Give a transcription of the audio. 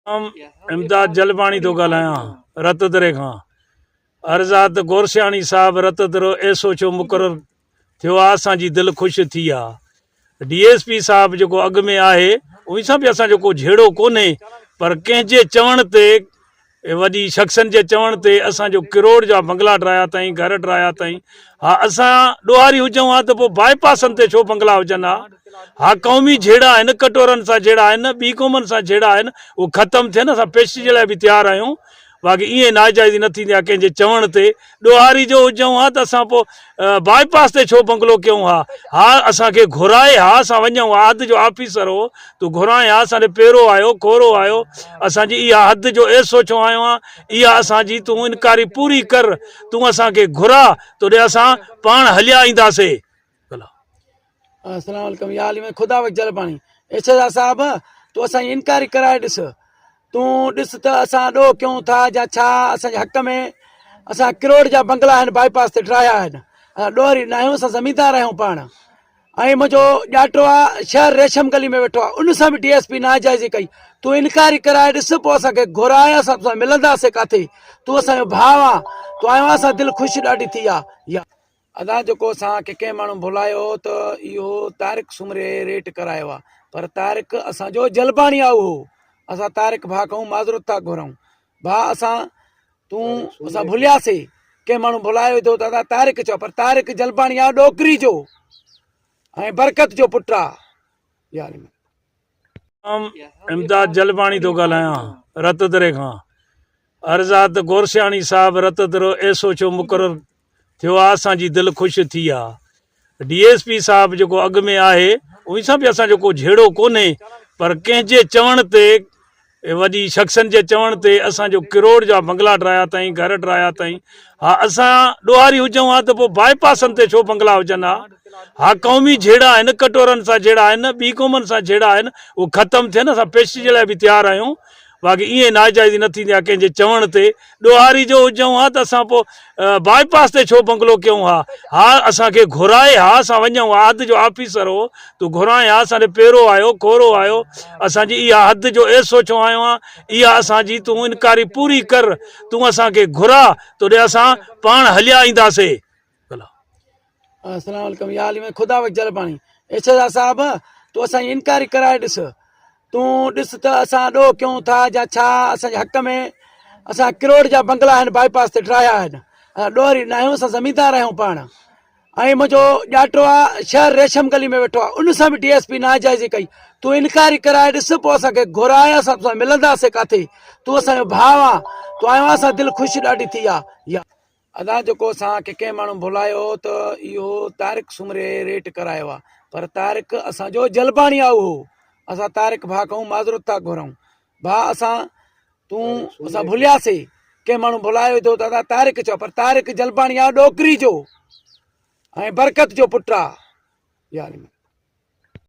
امداد جلباڻي ٿو ڳالهايان رت دري کان عرض آ ته گورسياڻي صاحب رت درو ايس او ڇو مقرر ٿيو آ اسان جي دل خوش ٿي آ ڊي ايس پي صاحب جيڪو اڳ ۾ آهي ان سان به اسان جو ڪو جهيڙو ڪونهي پر ڪنهن جي چوڻ تي وڏي شخصن جي چوڻ تي اسان جو ڪروڙ جا بنگلا ڊرايا اٿائين گهر ڊرايا اٿائين ها اسان ڏوهاري هجون ها ته پوء باء پاسن تي ڇو بنگلا هجن ها ها قومي جهيڙا آهن ڪٽورن سان جهيڙا آهن ٻي قومن سان جهيڙا آهن اهي ختم ٿين اسان پيشي جي لاء به تيار آهيون باقي ائين ناجائزي نه ٿيندي آهي ڪنهن جي چوڻ تي ڏوهاري جو هجون ها ته اسان پوء باء پاس تي ڇو بنگلو ڪيون ها ها اسان کي گهرائي ها اسان وڃون ها حد جو آفيسر هو تون گهرائين ها اسان ڏي پيرو آيو کورو آيو اسان جي اها حد جو ايس او ڇو آيو آن اها اسان جي تون انڪاري پوري ڪر تون اسان کي گهراء توڏي اسان پاڻ هليا اينداسي. السلام عليڪم يا علي Khuda Bux Jalbani S S R صاحب تون اسان جي انڪوائري ڪرائي ڏس تون ڏس ته اسان ڏوهه ڪيون ٿا يا ڇا اسان جي حق ۾ اسان ڪروڙ جا بنگلا آهن باء پاس تي ٺاهيا آهن اسان ڏوهاري نه آهيون اسان زميندار آهيون پاڻ ۽ منهنجو ڄاٽو آ شهر ريشم گلي ۾ ويٺو آ ان سان به ڊي ايس پي ناجائزي ڪئي تون انڪوائري ڪرائي ڏس پوء اسان کي گهرائي اسان توسان ملنداسي ڪاٿي تون اسان جو ڀاء آ تون آيو آ اسان دل خوش ڏاڍي ٿي آ يا ادا جيڪو اسان کي ڪنهن ماڻهو ڀلايو هو ته اهو طارق سومري ريٽ ڪرايو آ پر طارق اسان جو جلباڻي آ اهو اسان طارق ڀاء کان معذرت ٿا گهرون ڀاء اسان تون اسان ڀلياسي ڪنهن ماڻهو ڀلايو ٿو ته ادا طارق چئو پر طارق جلباڻي آ ڏوڪري جو ۽ برڪت جو پٽ آ يار امداد جلباڻي ٿو ڳالهايان رت دري کان عرض آ ته گورسياڻي صاحب رت درو ايس او ڇو مقرر ٿيو آ اسان جي دل خوش ٿي آ ڊي ايس پي صاحب جيڪو اڳ ۾ آهي ان سان به اسان جو ڪو جهيڙو ڪونهي پر ڪنهن جي چوڻ تي وڏي شخصن جي چوڻ تي اسان جو ڪروڙ جا بنگلا ڊرايا اٿائين گهر ڊرايا اٿائين ها اسان ڏوهاري هجون ها ته پوء باء پاسن تي ڇو بنگلا هجن ها ها قومي جهيڙا آهن ڪٽورن سان جهيڙا آهن ٻي قومن سان جهيڙا آهن اهي ختم ٿين اسان پيشي جي لاء به تيار آهيون باقي ائين ناجائزي نه ٿيندي آهي ڪنهن جي چوڻ تي ڏوهاري جو هجون ها ته اسان پوء باء پاس تي ڇو بنگلو ڪيون ها ها اسان کي گهرائي ها اسان وڃون ها حد جو آفيسر هو تون گهرائين ها اسان ڏي پيرو آيو کورو آيو اسان جي اها حد جو ايس او ڇو آيو آن اها اسان جي تون انڪوائري پوري ڪر تون اسان کي گهراء توڏي اسان پاڻ هليا اينداسي. السلام عليڪم يا علي Khuda Bux Jalbani S S R صاحب تون اسان جي انڪوائري ڪرائي ڏس تون ڏس ته اسان ڏوهه ڪيون ٿا يا ڇا اسان جي حق ۾ اسان ڪروڙ جا بنگلا آهن باء پاس تي ٺاهيا آهن اسان ڏوهاري نه آهيون اسان زميندار آهيون پاڻ ۽ منهنجو ڄاٽو آ شهر ريشم گلي ۾ ويٺو آ ان سان به ڊي ايس پي ناجائزي ڪئي تون انڪوائري ڪرائي ڏس پوء اسان کي گهرائي اسان توسان ملنداسي ڪاٿي تون اسان جو ڀاء آ تون آيو آ اسان دل خوش ڏاڍي ٿي آ يا ادا جيڪو اسان کي ڪنهن ماڻهو ڀلايو هو ته اهو طارق سومري ريٽ ڪرايو آ پر طارق اسان جو جلباڻي آ اهو اسان طارق ڀاء کان معذرت ٿا گهرون ڀاء اسان تون اسان ڀلياسي ڪنهن ماڻهو ڀلايو ٿو ته ادا طارق چئو پر طارق جلباڻي آ ڏوڪري جو ۽ برڪت جو پٽ آ يار.